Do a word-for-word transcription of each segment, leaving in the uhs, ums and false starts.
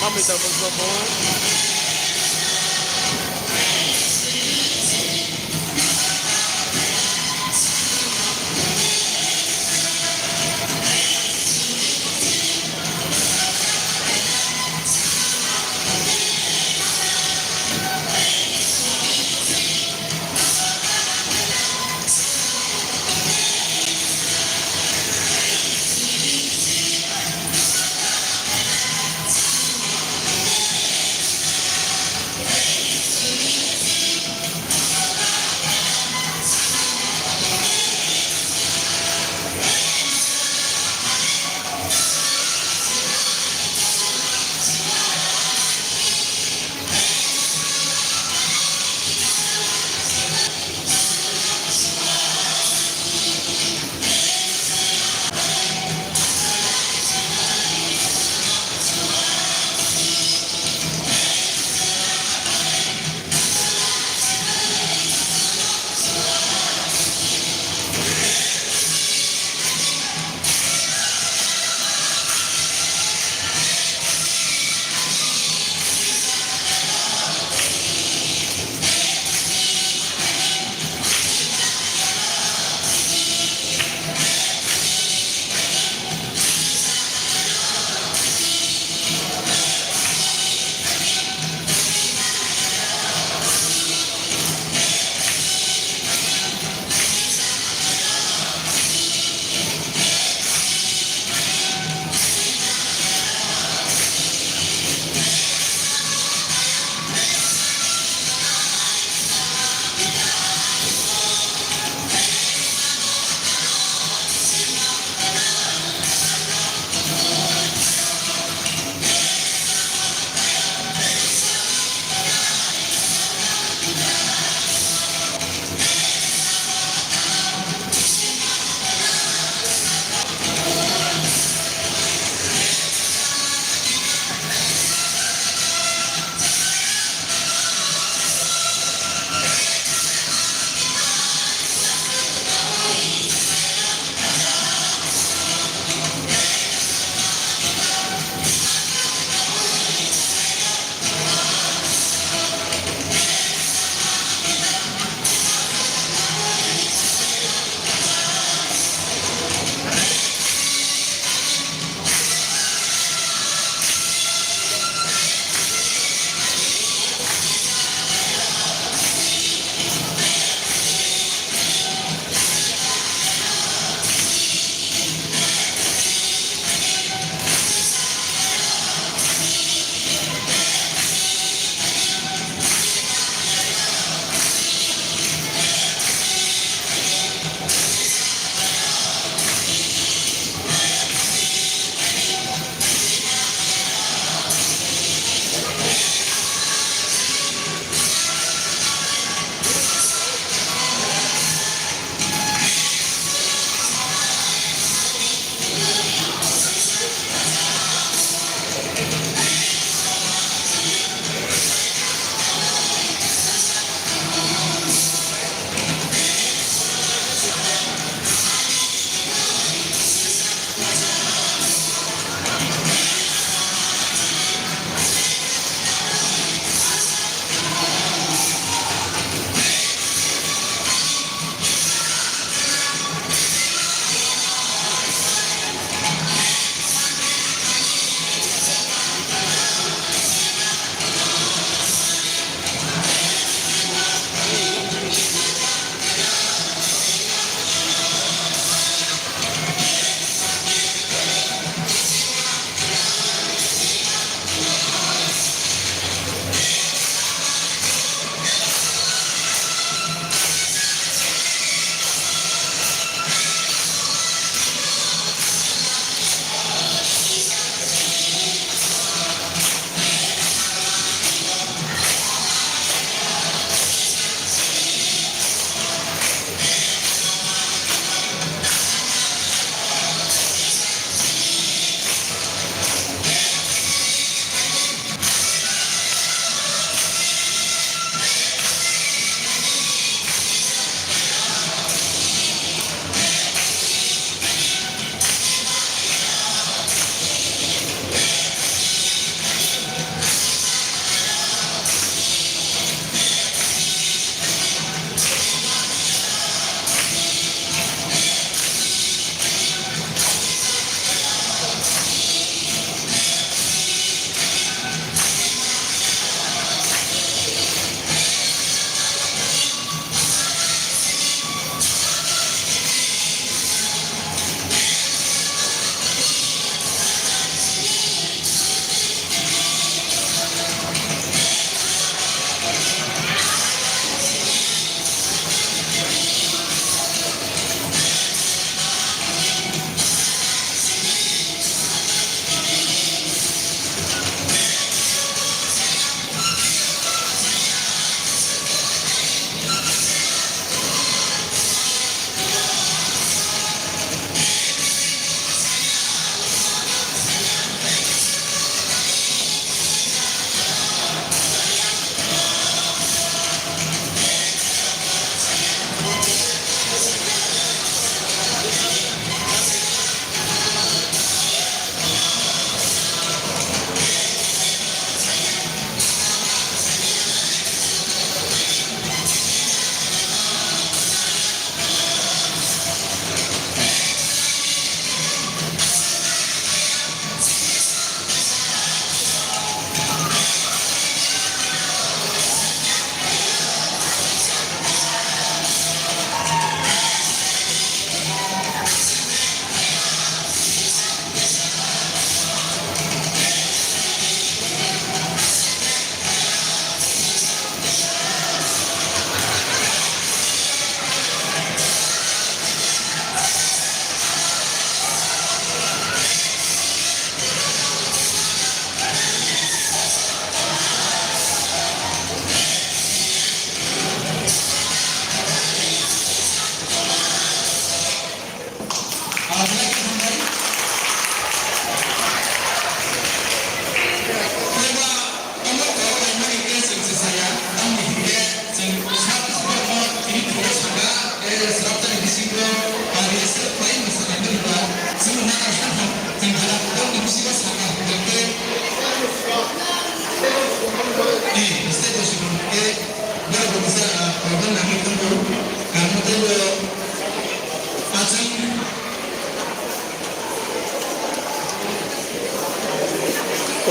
Amitabh Bachchan.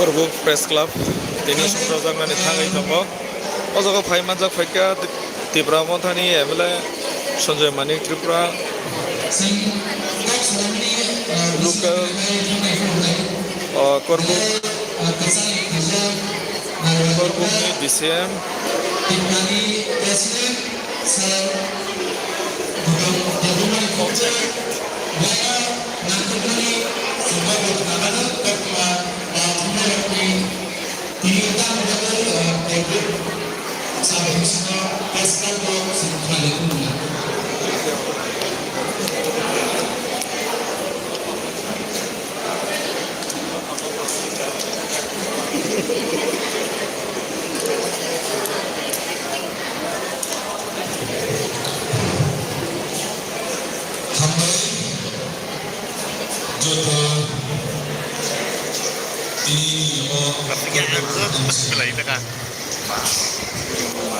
Korbuk Press Club tini songchajaknani thangwi tongo. O jaga phai manjak phaikha Tipra Mothani M L A Sanjay Manik Tripura, local, uh, Korbuk, Korbukni D C M, Hambai joto tini o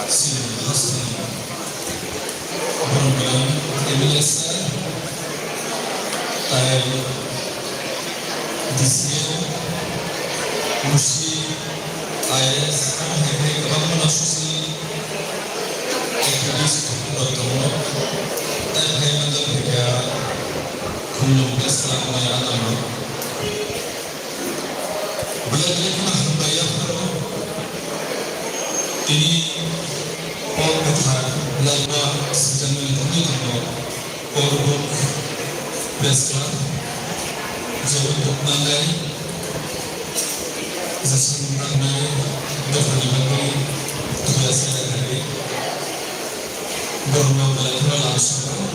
Sini hasteni borok belai M L A sir, tai D C M, musi I A S, amo hai khe kwbangma social activist rok tongo. Tai phai manjak phaikha khulum bwskango mai anamo. Belai belai kheno hambai yapharo tini o kwthar laima swijagmani thangwi tongo Korbuk Press Club, Jagannathan Mangai, Jaswant Mangai, dophani bagwi thuya se rwkha. Borokno belai kheno lam swngo.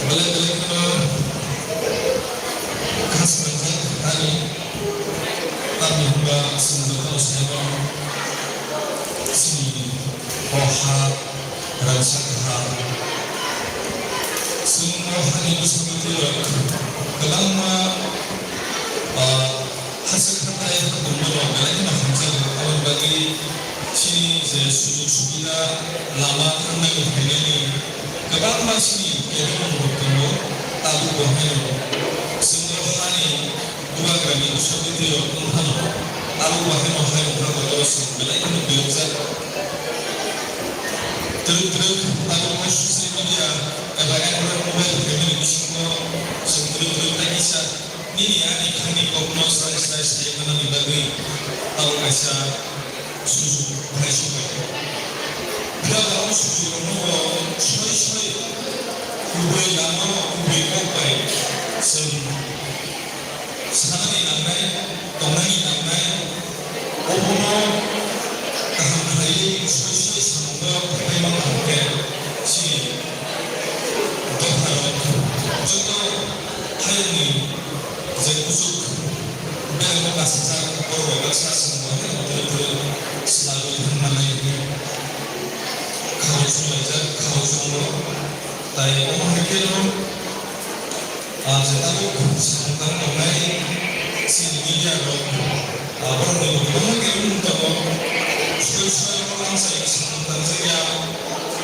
Belai belai kheno kha swngjak ani, tamni hwnba chwng jotono sai mano chini o ha rangchak ha. Chwng o hani bwskango twi rok kwbangma, ah, Hasik hathai tongmano belai kheno hamjago, aboni bagwi chini je sujug subida lama thangnani phainani kwbangma chini keha rok tongo, tabuk bo haino chwngno hani bubagrani bwskango twi rok wng phano, tabuk bo haino hai wngkha, botorok chwng belai kheno kuyokjak. Twrwk twrwk tabuk social media eba Android mobile phaimani bisingo chwng twrwk twrwk tei kisa Nini ani khani kokno srai srai sai manani bagwi abo kaisa sujug hai subai. Phiya ba o sujugrokno bo soi soi kubui lama kubui kok bai chwng sanani nangnai, tongnani nangnai. Obono kaham khlaiwi soi soi samungo phaiwi mangkha hwnkhe chini dopharok joto hayungni je kuchuk beremo kasijak borok bai baksa chwng bo haino twrwk twrwk swlagwi thang manai hwnwi khao chumlaijak, khao chungo. Tai omo hai kheno Ah, je tabuk samung tangwi tongnai chini media rok, ah, borokni bo kwbangma khe wngwi tongo. Soi soi rok amchaini samung tangjakya,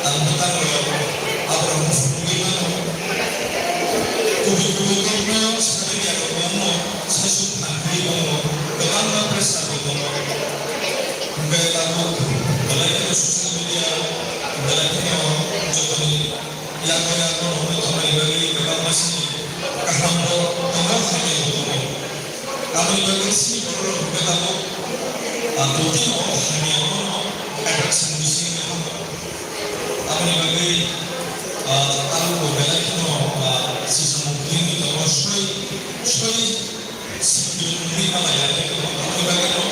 tang bwtang rok, aborokno phunugwi mano. Kubui kubui kokno sakya rok bo wngmo, saichung phan khe wngmo, kwbangma pressure bo tongo. Hwnkhe tabuk belai kheno social media, belai kheno jotoni Yago yago no wngwi tongmani bagwi kwbangma simi kaham bo tongo, hamya bo tongo. Aboni bagwi simi borok rok hwnkhe tabuk, ah, totino hamya bono attraction bisingo tongo. Aboni bagwi, ah, tabuk bo belai kheno, ah, sisamo wngwi tongo, soi soi Sibirokni mala ya tei kwbangma wngwi bagwino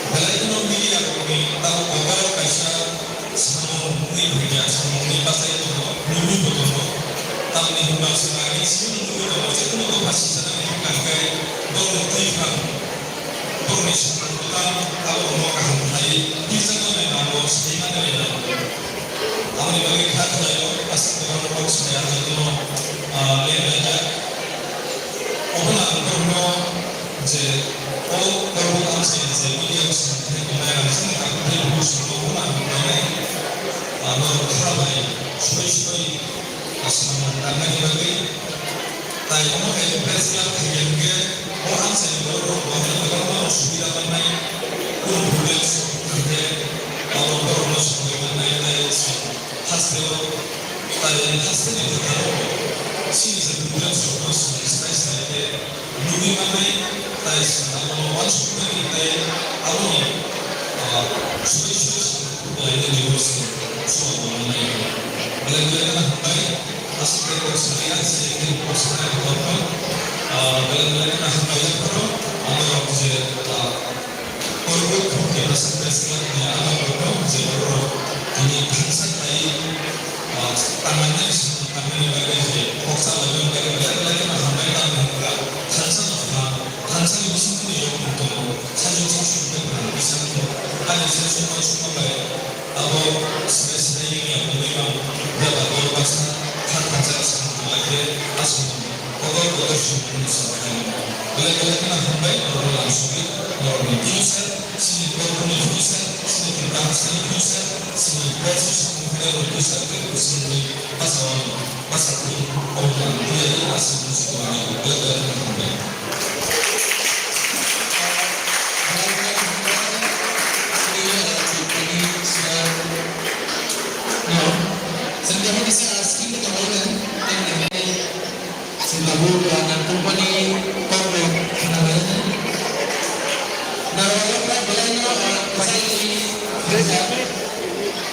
belai kheno media rokni tabuk kokaro kaisa samung wngwi phaikha, samungni bachai tongo, nugwi bo tongo. Tamni hwnba chwng agini simi nugwi tongo, je kunu dopha sijaknai wngkha hwnkhe borokni twi phan, borokni samung bwkhak abo rokno kaham khlaiwi pirjaknani nango, saimanani nango. Aboni bagwi kha khlaio, aswk kwbangma kok saya jotono, ah, lenglaijak. Obono ang borokno je o borok amchaini je media o swngthai tongnai, ang chini takhuk tei bukhuk songno obono ang khlainai, ah, norok kha bai soi soi samung tangnani bagwi. Tai omo hai press club khaikha hwnkhe o Borok bahai kwbangma osubida mannai, kunu problem se wngkha khe abo borokno songwi mannai, tei chwng hasteo, tai hasteni phataro chini je problem se wngkha, chwng sai sai khe nugwi mannai, tai chwng abono uansuknani tei aboni, ah, soi soi se Belai no divorce ni song bo manai. Belai belai no hambai. Aswk khe kok sanai, aswk khe kok sanai bo tongkha. Ah, belai belai no hambai yapharo. Ano rok je, ah, Korbo Khumni Aswk Press Club ni ano rok je borok tini thansa khai, ah, tangnai, tangnai bagwi je kok sa bagwi belai belai no hambai tamo hwnba thansa no kha. Thansa ni bisingtwi ni yok tongo. Sajwk sajwk khe phan kisa khe ani sajwk ma chukma bai abo sre sre yeng ya bwlwi mang. Bebak o baksa kha thansa samung lai khe aswk kotor kotor samung no sa khaio. Belai belai kheno hambai norokno lamsogwi norokni future, chini borokni future, chini kwtal bwsani future, chini borokni samung phailairokni future khe bwswngwi bachao. Basa thwi, omo ang tiyari aswk muchung manai, belai belai kheno hambai.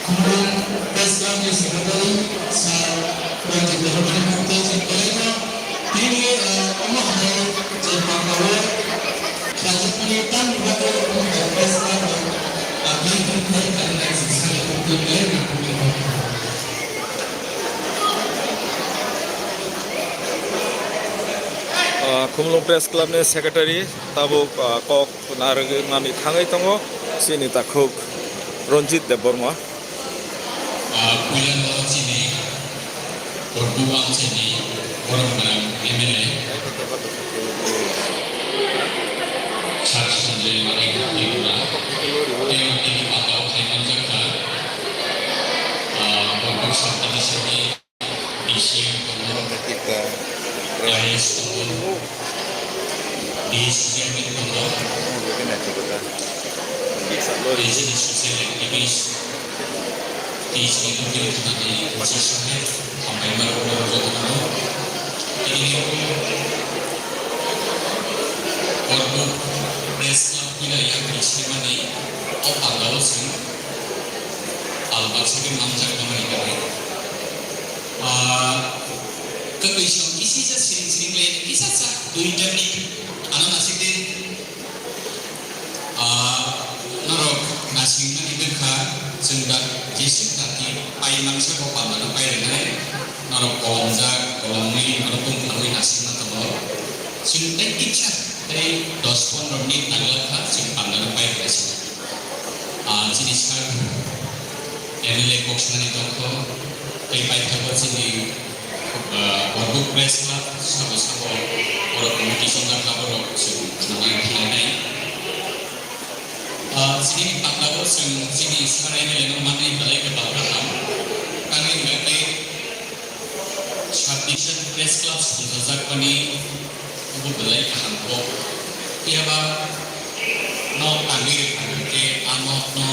Khumulwng Press Club ni Secretary Sir Ranjit Debbarmani mukti chwng belai no tini, ah, omo hai je pangkao khlajakmani tamni bagwi omo hai Press Club ni, ah, meeting khai kangnai chwng sakha tong twi belai no tongwi kha. Ah, Khumulwng Press Club ni Secretary tabuk, ah, kok narwgwi mami thangwi tongo chini takhuk Ranjit Debbarma. Ah, puila no chini Borbu Amchaini borok gwnang M L A Sir Sanjay Manik Tripura tei tini pangkao khai manjak kha, ah, Borbu Sub Division ni D C M tongo, I A S tongo, D S chairman tongo, tei chini social activist, tei chini local thani Basa Saheb, hambai mano jotono. Tini Borbu Press Club puila yakni semani o pangao chwng pal baksa khe manjak tongmani bagwi. Ah, kwtwi song kisi sa siring siring le kisa sa dui minute ano nasik de. Ah, norok nasing mani bwkha chwng da jesuk dati pai mangsa bo pamano pai rwnai. Norok kolomjak kolomwi norok tong thawi nasing ma tongo. Chwng tei kisa tei dos pondro minute nangla kha chwng pamano pai rwnai. Ah, chini sir M L A kok sanani tongkho, tei paithago chini, ah, Borok Press Club sabo sabo borok committee chongjak kha borok chwng khwnamani khlainai. Ah, chini pangkao chwng chini sir M L A no manwi belai kwtal kaham. Tamni hwnkhe Sub Division Press Club songchajakmani obo belai kaham kok. Phiya ba nok tangwi rwkha hwnkhe a nokno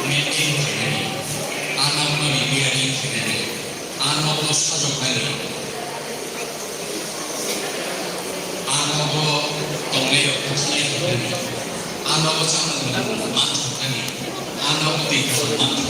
maintain khainani, a nokno repairing khainani, a nokno sajoknani, a nogo tongnairokno khlai khainani, a nogo chamung manthoknani, a nogo twi kuphur manthok